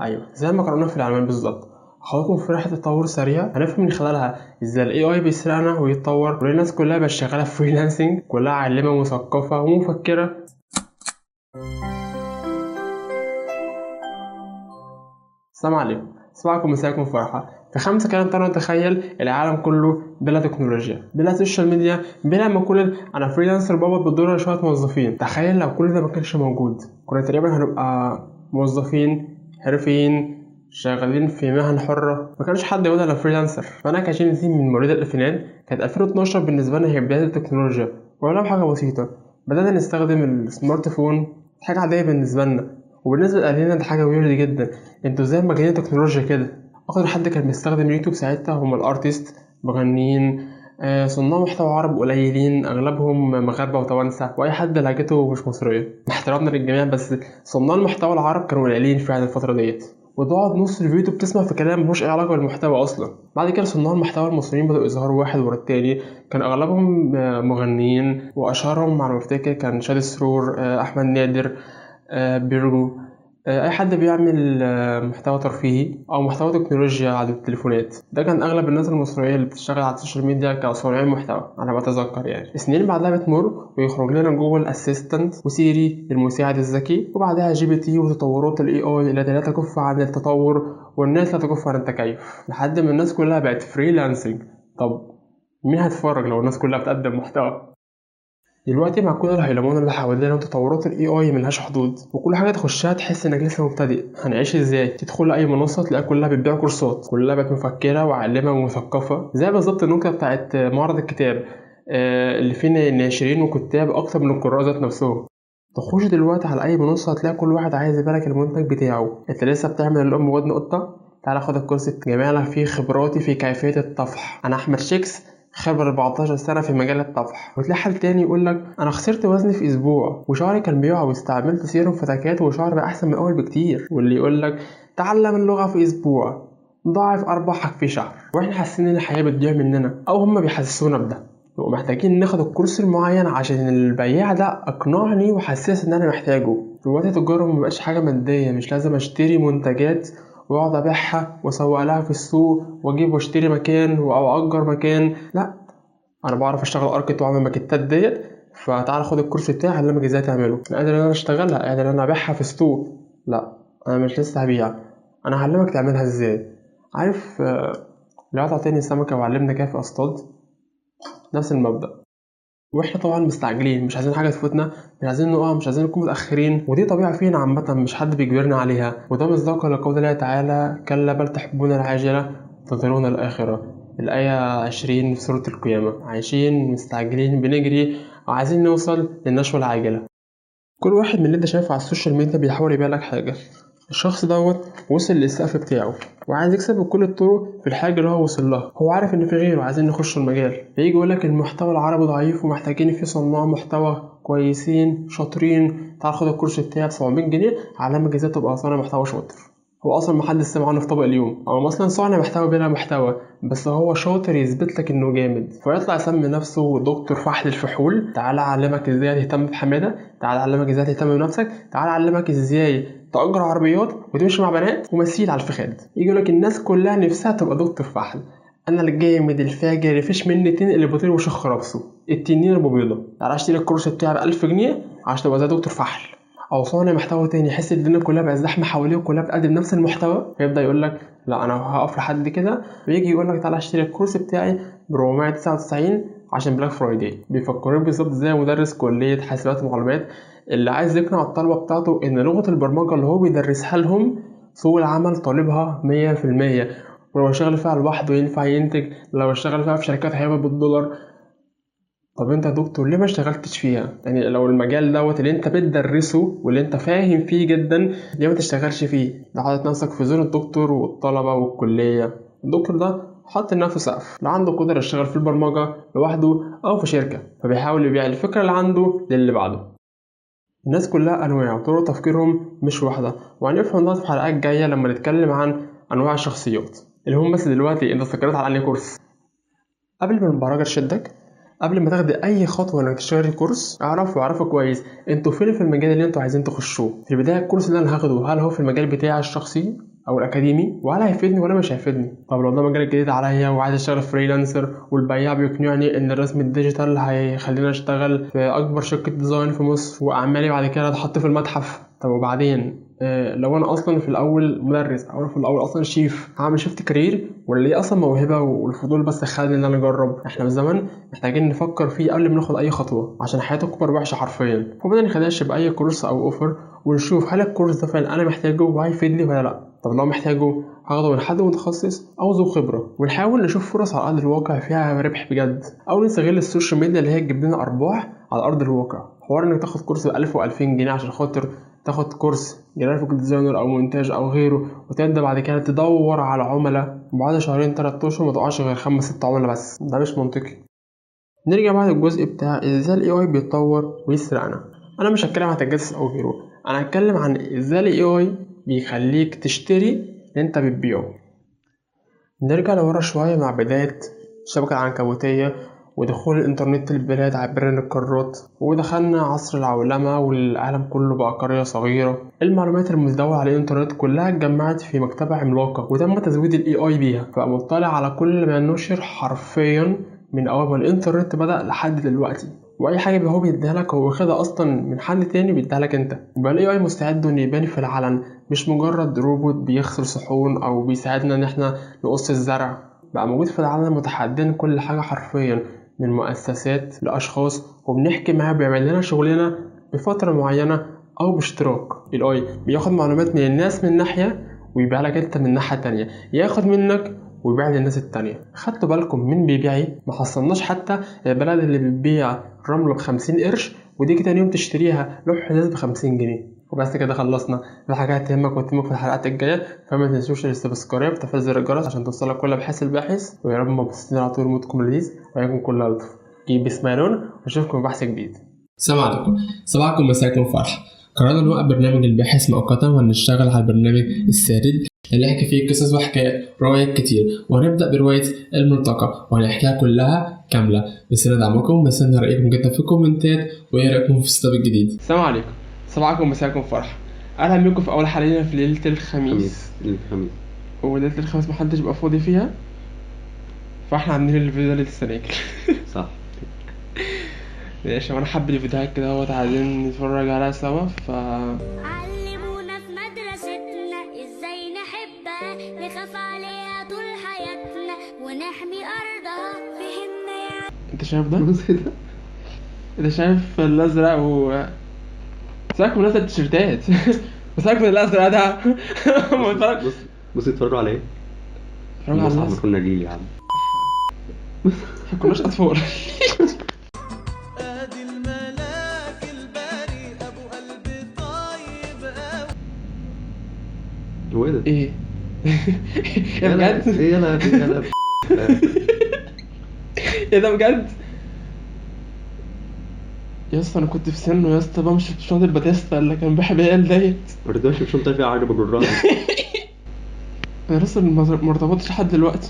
ايوه، زي ما قرأنا في العنوان بالظبط، هاخدكم في رحلة تطور سريع هنفهم من خلالها ازاي ال AI بيسرقنا ويتطور، وليه الناس كلها بقت شغالة freelancing، كلها عالمة ومثقفة ومفكرة. السلام عليكم، صباحكم مساكم فرحة. في 5 كلام ترى نتخيل العالم كله بلا تكنولوجيا، بلا social media، بلا ما كل انا freelancer بابا بالدولار شوية موظفين. تخيل لو كل ده ما كانش موجود، كنا تقريبا هنبقى موظفين حرفيين شغالين في مهن حرة، ما كانش حد يقول انا freelancer. فانا ك Gen Z من مواليد الالفينات، كانت 2012 بالنسبة لنا هي بداية التكنولوجيا، ولو حاجة بسيطة. بدأنا نستخدم ال smartphone، حاجة عادية بالنسبة لنا، وبالنسبة لأهلنا ده حاجة weird جدا، انتوا ازاي مجانين تكنولوجيا كده؟ اكتر حد كان بيستخدم يوتيوب ساعتها هم ال artist، مغنيين، صناع محتوى عرب قليلين، اغلبهم مغاربة وتوانسه، واي حد لهجته مش مصرية، مع احترامنا للجميع، بس صناع المحتوى العرب كانوا قليلين فعلا الفترة ديت، وتقعد نص الفيديو بتسمع في كلام ملوش اي علاقة بالمحتوى اصلا. بعد كده صناع المحتوى المصريين بداوا يظهروا واحد ورا التاني، كان اغلبهم مغنيين، واشهرهم على ما افتكر كان شادي سرور، احمد نادر، بيرجو، اي حد بيعمل محتوى ترفيهي او محتوى تكنولوجيا على التليفونات. ده كان اغلب الناس المصرية اللي بتشتغل على ال social media كصانعين محتوى انا بتذكر يعني. السنين بعدها بتمر ويخرج لنا Google Assistant و Siri المساعد الذكي، وبعدها GPT وتطورات ال AI التي لا تكف عن التطور والناس لا تكف عن التكيف، لحد ما الناس كلها بقت freelancing. طب مين هيتفرج لو الناس كلها بتقدم محتوى؟ دلوقتي مع كل الهيلمان اللي حوالينا وتطورات ال AI ملهاش حدود، وكل حاجة تخشها تحس انك لسه مبتدئ. هنعيش ازاي؟ تدخل اي منصة تلاقيها كلها بتبيع كورسات، كلها بقت مفكرة وعالمه ومثقفه، زي بالظبط النكتة بتاعت معرض الكتاب، اللي فيه ناشرين وكتاب اكتر من القراء ذات نفسهم. تخش دلوقتي على اي منصة هتلاقي كل واحد عايز يبيعلك المنتج بتاعه. انت لسه بتعمل الام ودن قطة؟ تعالى خد الكورس جميع فيه خبراتي في كيفية الطفح، انا احمد شيكس، خبرة 14 سنة في مجال الطفح. وتلاقي حد تاني يقول لك أنا خسرت وزني في أسبوع وشعري كان بيقع واستعملت سيروم فتكات وشعري بقى أحسن من الأول بكتير. واللي يقول لك تعلم اللغة في أسبوع، ضاعف أرباحك في شهر. وإحنا حاسين إن الحياة بتضيع مننا، أو هما بيحسسونا بده، ومحتاجين ناخد الكورس المعين عشان البياع ده أقنعني وحسس إن أنا محتاجه. دلوقتي التجارة مبقاش حاجة مادية، مش لازم أشتري منتجات واقعد ابيعها واسوق لها في السوق واجيب واشتري مكان او اجر مكان، لا انا بعرف اشتغل architect واعمل ماكيتات ديت، فتعال خد الكورس بتاعي اعلمك ازاي تعمله. انا قادر ان انا اشتغلها، قادر ان انا ابيعها في السوق، لا انا مش لسه هبيع، انا هعلمك تعملها ازاي. عارف لو تعطيني سمكة وعلمنا كيف اصطاد، نفس المبدا. واحنا طبعا مستعجلين، مش عايزين حاجة تفوتنا، مش عايزين نقع، مش عايزين نكون متاخرين، ودي طبيعة فينا عامة، مش حد بيجبرنا عليها. وده مصداقا لقول الله تعالى: كلا بل تحبون العاجلة وتذرون الاخرة، الايه 20 في سورة القيامة. عايشين مستعجلين، بنجري وعايزين نوصل للنشوة العاجلة. كل واحد من اللي انت شايفه على ال social media بيحاول يبيع لك حاجة. الشخص دوت وصل للسقف بتاعه وعايز يكسب بكل الطرق في الحاجة اللي هو وصل لها، هو عارف ان في غيره عايزين يخشوا المجال، فيجي يقول لك المحتوى العربي ضعيف ومحتاجين فيه صناع محتوى كويسين شاطرين، تعال خد الكورس بتاعي ب 700 جنيه علامك ازاي تبقى صانع محتوى شاطر. هو اصلا محدش سمع عنه في طبق اليوم، هو اصلا صانع محتوى بلا محتوى، بس هو شاطر يثبت لك انه جامد، فيطلع يسمي نفسه دكتور فحل الفحول. تعال اعلمك ازاي تهتم بحماده، تعال اعلمك ازاي تهتم بنفسك، تعال اعلمك ازاي تأجر عربيات وتمشي مع بنات ومسيل على الفخاد. يجي يقول لك الناس كلها نفسها تبقى دكتور فحل، انا الجامد الفاجر اللي فيش مني اتنين اللي بيطير وشخ راسه التنين ابو بيضة، تعال اشتري الكورس بتاعي ب 1000 جنيه عشان تبقى زي دكتور فحل. او صانع محتوى تاني يحس الدنيا كلها بقت زحمة حواليه وكلها بتقدم نفس المحتوى، فيبدا يقول لك لا انا هقف لحد كده، ويجي يقول لك تعالى اشتري الكورس بتاعي ب 499 عشان Black Friday. بيفكروا بالظبط زي مدرس كليه حاسبات ومعلومات اللي عايز يقنع الطلبة بتاعته ان لغة البرمجة اللي هو بيدرسها لهم سوق العمل طالبها 100%، ولو اشتغل فيها لوحده ينفع ينتج، لو اشتغل فيها في شركات هيبقى بالدولار. طب انت يا دكتور ليه ما اشتغلتش فيها؟ يعني لو المجال دوت اللي انت بتدرسه واللي انت فاهم فيه جدا ليه ما تشتغلش فيه؟ ده حاطط نفسك في zone الدكتور والطلبة والكلية. الدكتور ده حاطط لنفسه سقف، لا عنده قدره يشتغل في البرمجة لوحده او في شركة، فبيحاول يبيع الفكرة اللي عنده للي بعده. الناس كلها انواع وطرق تفكيرهم مش واحدة، وهنفهم ده في حلقات جاية لما نتكلم عن انواع الشخصيات. المهم بس دلوقتي انت استقريت على انهي كورس؟ قبل ما البرمجة تشدك قبل ما تاخدي اي خطوة انك تشتري كورس، اعرفوا كويس انتوا فين في المجال اللي انتوا عايزين تخشوه. في البداية الكورس اللي انا هاخده هل هو في المجال بتاعي الشخصي او الاكاديمي، وهل هيفيدني ولا مش هيفيدني؟ طب لو ده مجال جديد عليا وعايز اشتغل freelancer، والبياع بيقنعني ان الرسم ال digital هيخليني اشتغل في اكبر شركة design في مصر واعمالي بعد كده اتحط في المتحف، طب وبعدين لو انا اصلا في الاول مدرس او انا في الاول اصلا شيف، هعمل shift career ولا دي اصلا موهبة والفضول بس خلاني ان انا اجرب؟ احنا في زمن محتاجين نفكر فيه قبل ما ناخد اي خطوة عشان حياة تكبر وحشة حرفيا. فما نخدعش باي كورس او offer، ونشوف هل الكورس ده فعلا انا محتاجه وهيفيدني ولا لا. طب لو محتاجه هاخده من حد متخصص او ذو خبره، ونحاول نشوف فرص على ارض الواقع فيها ربح بجد، او نستغل ال social media اللي هي تجيب لنا ارباح على ارض الواقع. حوار انك تاخد كورس ب1000 و2000 جنيه عشان خاطر تاخد كورس graphic designer او مونتاج او غيره، وتبدا بعد كده تدور على عملاء وبعد شهرين 3 اشهر ما تقعش غير 5 6 عملاء بس، ده مش منطقي. نرجع بعد الجزء بتاع ازاي ال AI بيتطور ويسرقنا. انا مش هتكلم عن تجسس او غيره، انا هتكلم عن ازاي ال AI بيخليك تشتري اللي انت بتبيعه. نرجع لورا شوية مع بداية الشبكة العنكبوتية ودخول الانترنت البلاد عبر القارات، ودخلنا عصر العولمة والعالم كله بقى قرية صغيرة. المعلومات المتداولة على الانترنت كلها اتجمعت في مكتبة عملاقة وتم تزويد ال AI بيها، فبقى مطلع على كل ما نشر حرفيا من اول ما الانترنت بدأ لحد دلوقتي، واي حاجة هو بيديها لك هو واخدها اصلا من حد تاني بيديها لك انت. وبقى ال AI مستعد انه يبان في العلن، مش مجرد روبوت بيغسل صحون او بيساعدنا ان احنا نقص الزرع، بقى موجود في العالم متحدين كل حاجة حرفيا، من مؤسسات لاشخاص، وبنحكي معاه بيعمل لنا شغلنا بفترة معينة او باشتراك. ال AI بياخد معلومات من الناس من ناحية ويبيع لك انت من ناحية تانية، ياخد منك ويبيع للناس التانية. خدتوا بالكم مين بيبيع ايه؟ ما حصلناش حتى البلد اللي بتبيع رملة ب50 قرش وديك تاني يوم تشتريها لوح ازاز ب50 جنيه. وبس كده خلصنا. في حاجات تهمك وتهمك في الحلقات الجاية، فما تنسوش ال subscribe وتفعيل زر الجرس عشان توصلك كل ابحاث الباحث. ويا رب مبسوطين على طول، مودكم لذيذ وعينكم كلها لطف. keep smiling واشوفكم في بحث جديد. السلام عليكم، صباحكم مساكم فرح. قررنا نوقف برنامج الباحث مؤقتا وهنشتغل على البرنامج السارد اللي نحكي فيه قصص وحكايات روايات كتير، وهنبدأ برواية الملتقى وهنحكيها كلها كاملة. مستني دعمكم، مستني رأيكم جدا في الكومنتات، وايه رأيكم في ال setup الجديد. السلام عليكم، صباحكم مساكم فرح. اهلا بيكم في اول حلقة لينا في ليلة الخميس. وليلة الخميس محدش بقى فاضي فيها، فاحنا عاملين الفيديو ده ليلة السناكل. صح ماشي. وانا حابب الفيديوهات كده اهوت، عايزين نتفرج عليها سوا. ف علمونا في مدرستنا ازاي نحبها، نخاف عليها طول حياتنا ونحمي ارضها. فهمنا يعني. انت شايف ده؟ انت شايف الازرق و سيبك من ناس التيشيرتات، سيبك من الازرق ده. بص بص اتفرجوا على ايه؟ اتفرجوا على الناس. كنا جيل يا عم، ما كناش اطفال. ادي الملاك البريء ابو قلب طيب قوي. هو ايه ده؟ ايه يا بجد؟ ايه يلا يلا ايه ده بجد يا اسطى؟ انا كنت في سنة يا اسطى بمشي في شنطه الباتيستا اللي كان بيحب العيال ديت. ما رضاش بشنطه فيها عجبه جرها. انا لسه ما ارتبطتش لحد دلوقتي.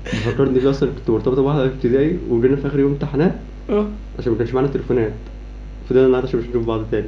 فكرني بيه اصلا، كنت مرتبطة بواحدة في ابتدائي وجينا في اخر يوم امتحانات عشان ما كانش معانا تليفونات، فضلنا نقعد عشان مش نشوف بعض تاني.